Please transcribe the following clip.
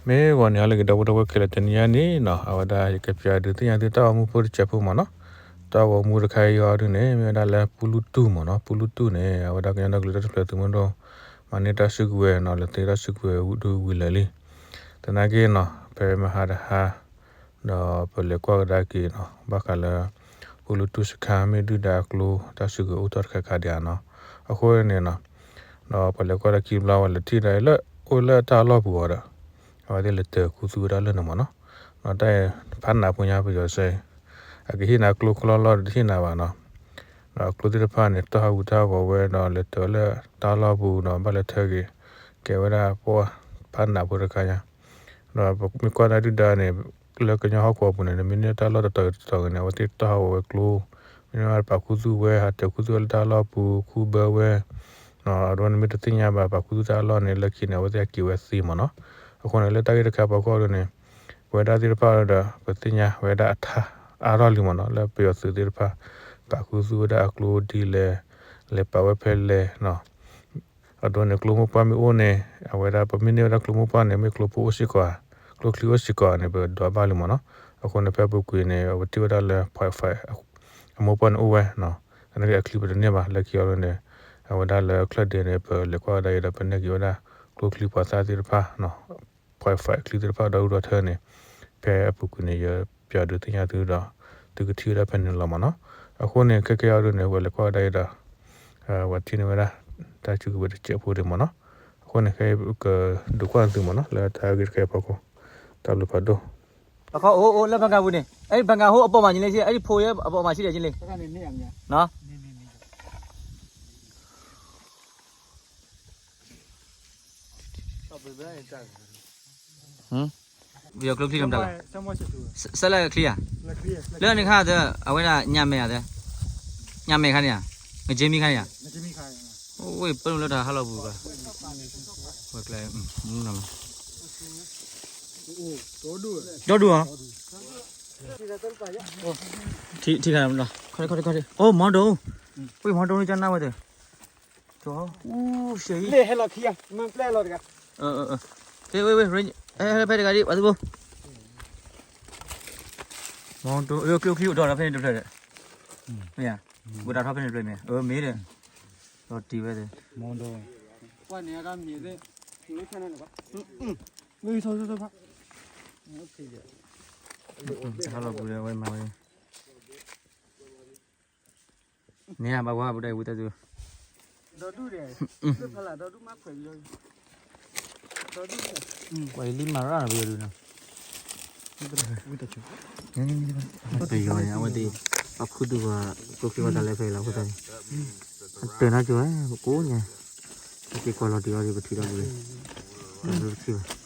မ့ၢ်ဂီၤန့ၣ် ဟါလၢအဂ့ၤ ဒီပုၢ်ဝဲၢ်ခဲလၢာ်, တနံၤအံၤန့ၣ်နီၤ အဝဲဒၣ်ယကပျးဒုးသ့ၣ်ညါသုတၢ်ဂီၤမူဖိတစဲးဖိမ့ၢ်နီၤ. တၢ်ဂီၤမူတခါအံၤအီၤဒုးန့ၣ် မ့ၢ်ဝဲဒၣ်လၢပူလူတူၢ်မ့ၢ်နီၤ, ပူလူတူၢ်န့ၣ် အဝဲဒၣ်ကညီဒီကလုာ်တၢ်ထူၣ်ဖျဲးသုးမုၢ်ဒိၣ် မၤန့ၢ်တၢ်စုကဝဲၤနီၤ, လဲၤသ့တၢ်စုကဝဲၤဒုးဝံၤလၢာ်လံ. သနာ်က့နီၤ ဖဲမဟါတဟါ ဒီးပလဲၤကွၢ်ကဒါက့ၤနီၤ ဘၣ်ဃးလၢ ပူလူတူၢ်စခါ မ့ၢ်ဒုၣ်ဒါအကျိ တၢ်စုကဝဲၤအိၣ်ထီၣ်တခါခါဒံးဧါနီၤ. အဃိန့ၣ်နီၤ ဒီးပလဲၤကွၢ်တၢ်ခံဘျီ ဝဲလဲၤထံၣ်ဒီးလၢ အိၣ်လၢတၢ်လီၢ်ပူၤအီၤဒီး အဝဲသ့ၣ်လဲၤတၢၤခူသူၣ်ဝဲဒၣ်လၢန့ၣ်မ့ၢ်နီၤ. ဒီးတၢ်အံၤဖးနးဖိညါပယီၤစဲအံၤ အကဟ့ၣ်နၤကျိခီလီၢ်လီၢ်ဒီးတဟ့ၣ်နၤဘၣ်နီၤ. ဒီးကျိသ့ၣ်တဖၣ်န့ၣ် တီၢ်ဟးဂူာ်တၢ်ဂီၤဝဲဒီး လဲၤတၢၤလၢတၢ်လီၢ်ပူၤဒီး ဘၣ်လဲၤထၢက့ၤ ကဲဝဲဒၣ်ပှၤဖးနးဖိတခါညါ ဒီးပမ့ၢ်ကွၢ်ဒၣ်ဒုၣ်ဒါန့ၣ် လၢကညီဟီၣ်ကဝီၤပူၤန့ၣ် နမ့ၢ်န့ၢ်တၢ်လီၢ်တတီၤတတီၤဂ့ၤန့ၣ် အဝဲသ့ၣ်တီၢ်ဟးဂီၤဝဲကျိ, မ့ၢ်န့ၢ်ပာ်ခူသူၣ်ဝဲ ဟးတၢၤခူသူၣ်ဝဲလၢတၢ်လီၢ်ပူၤ ခူဘၢဝဲ, အဒိန့ၣ်မ့ၢ်တသ့ၣ်ညါဘၣ် ပာ်ခူသူၣ်တၢ်လီၢ်န့ၣ် လၢခံန့ၣ် အဝဲသ့ၣ်ဟဲက့ၤဝဲသ့မ့ၢ်နီၤ. အဃိန့ၣ် လၢတၢ်ဂ့ၢ်တခါအဖီခိၣ်ဒ်န့ၣ် ပဝဲဒၣ်သ့ၣ်တဖၣ်ဒီး ပသ့ၣ်ညါဝဲဒၣ်အထါအါထီၣ်လံမ့ၢ်နီၤ လၢပယီၤသုးသ့ၣ်တဖၣ် ပာ်ခူသူၣ်ဝဲဒၣ်အကျိဒ်လဲၣ်, လဲၤပာ်ဝဲဖဲလဲၣ်နီၤ. အဒိန့ၣ် ကျိမိၢ်ပှၢ်မ့ၢ်အိၣ်န့ၣ် အဝဲဒၣ်ပမ့ၢ်န့ၢ်ဝဲဒၣ်ကျိမိၢ်ပှၢ်န့ၣ် မ့ၢ်ကျိဖိအိၣ်စ့ၢ်ကီးဧါ, ကျိချံအိၣ်စ့ၢ်ကီးဧါန့ၣ် ပဒွးဘၣ်လံမ့ၢ်နီၤ. အဃိန့ၣ် ဖဲအပူၤကွံာ်န့ၣ် အဝဲထံၣ်ဝဲဒၣ်လၢ point five အမိၢ်ပှၢ်န့ၣ်အိၣ်ဝဲနီၤ. သနာ်က့အချံပတန့ၢ်ဘၣ် လၢခံအီၤဒ်န့ၣ် အဝဲဒၣ်လၢချၢၣ်ဒ့န့ၣ် ပလဲၤကွၢ်ဝဲဒၣ်အံၤဒီး ပနဲၣ်က့ၤဝဲဒၣ် ကျိချံပှၤသၣ်သ့ၣ်တဖၣ် point five ချံသ့ၣ်တဖၣ်ဒီဒူၣ်ဒီထၢန့ၣ် ဖဲအပူၤကွံာ်န့ၣ် ယပျးဒုးသ့ၣ်ညါသုဒီး သုကထံၣ်ဝဲဒၣ်ဖဲန့ၣ်လီၤမ့ၢ်နီၤ. အဃိန့ၣ် ခဲကဲအီၤဒ်န့ၣ် ပလဲၤကွၢ်ဝဲဒၣ်အံၤဒီး ပှၤထံၣ်န့ၢ်ဝဲဒၣ် တၢ်စုကဝဲၤတစဲးဖိဒံးမ့ၢ်နီၤ. အဃိန့ၣ် ခဲအံၤပကဒုးကွၢ်သုမ့ၢ်နီၤ လၢတၢ်ဂ့ၢ်တခါအံၤအဖီခိၣ် တၢ်ဘျုးဖးဒိၣ်. အခီအိၣ်အိၣ်လၢဘၣ်ကၤပူၤန့ၣ် အဲၣ်ဘၣ်ကၤဟိအပိာ်မးကလဲၣ် အဲၣ်ဖိအပိာ်မးဆံးဒဲးကလဲၣ် နီၤ ပယီၤကျိချံလီၤမတၤလီၤ, စဲလၢချံဧါ, လၢန့ၣ်ခါသၢ အဝဲဒၣ်ညါမဲာ်ဧါသၢ, ညါမဲာ်ခါန့ၣ်ဧါ, ငက့မံခါန့ၣ်ဧါ, အိၣ်ဝဲပၢၢ်လၢတၢ်ဟးလီၤပူၤဘၣ်, ဝဲကျဲ, ဒီဒူၣ်ဧါ, ထံခါလီၤ, ခီခီခီ, အိၣ်မီဒိၣ်, ဝဲမီဒိၣ်န့ၣ်ကနၣ်ဝဲသၢ ကၠီ, အူရှဲအံၤ, လ့ၣ်ဟဲလီၤခံဂၤ, မ့ၢ်ပျဲလီၤတဂၤ, ဝဲဝဲ, ဖဲတဂၤဒ် ပှၤသုဘိ, မီဒိၣ်, ကျိချံအိၣ်ဒီးဖဲန့ၣ်တဖျၢၣ်ဒီး, မ့ၢ်ဧါ, ဝဲဒၣ်ထီၣ်ဖဲန့ၣ်တဖျၢၣ်မ့ၢ်, အမ့ၢ်ဒီး, ဒီးတံၤဝဲသၢ, မီဒိၣ်, ပှၤန့ၣ်အတၢ်မံၤသ့ၣ်, ဟးလီၤပူၤဒီးဝဲမၤဝဲ, န့ၣ်ဘၣ်ဝဲပဒၣ်ဝံတၢ်သူ, ဒီဒူၣ်ဒဲး, လၢဖးလၢ်ဒီဒူၣ်မးခွဲးလၢ, ပှၤအံၤလံမၤရၣ်ပယီၤဒုးနီၤ, ပယီၤန့ၣ် အဝဲသ့ၣ်, ပာ်ခူသူၣ်ပှၤ, ကျိချံဝဲတၢ်လဲၤဖဲအံၤလီၤအဃိသတးန့ၣ်, တၢၤနီၤကၠီၤဝဲ, ပကိးညါ, ပက့ၤကွၢ်လီၤတံၢ်အီၤဒီးပထံၣ်ဒီးပူၤ, တၢ်လၢပထံၣ်ဘၣ်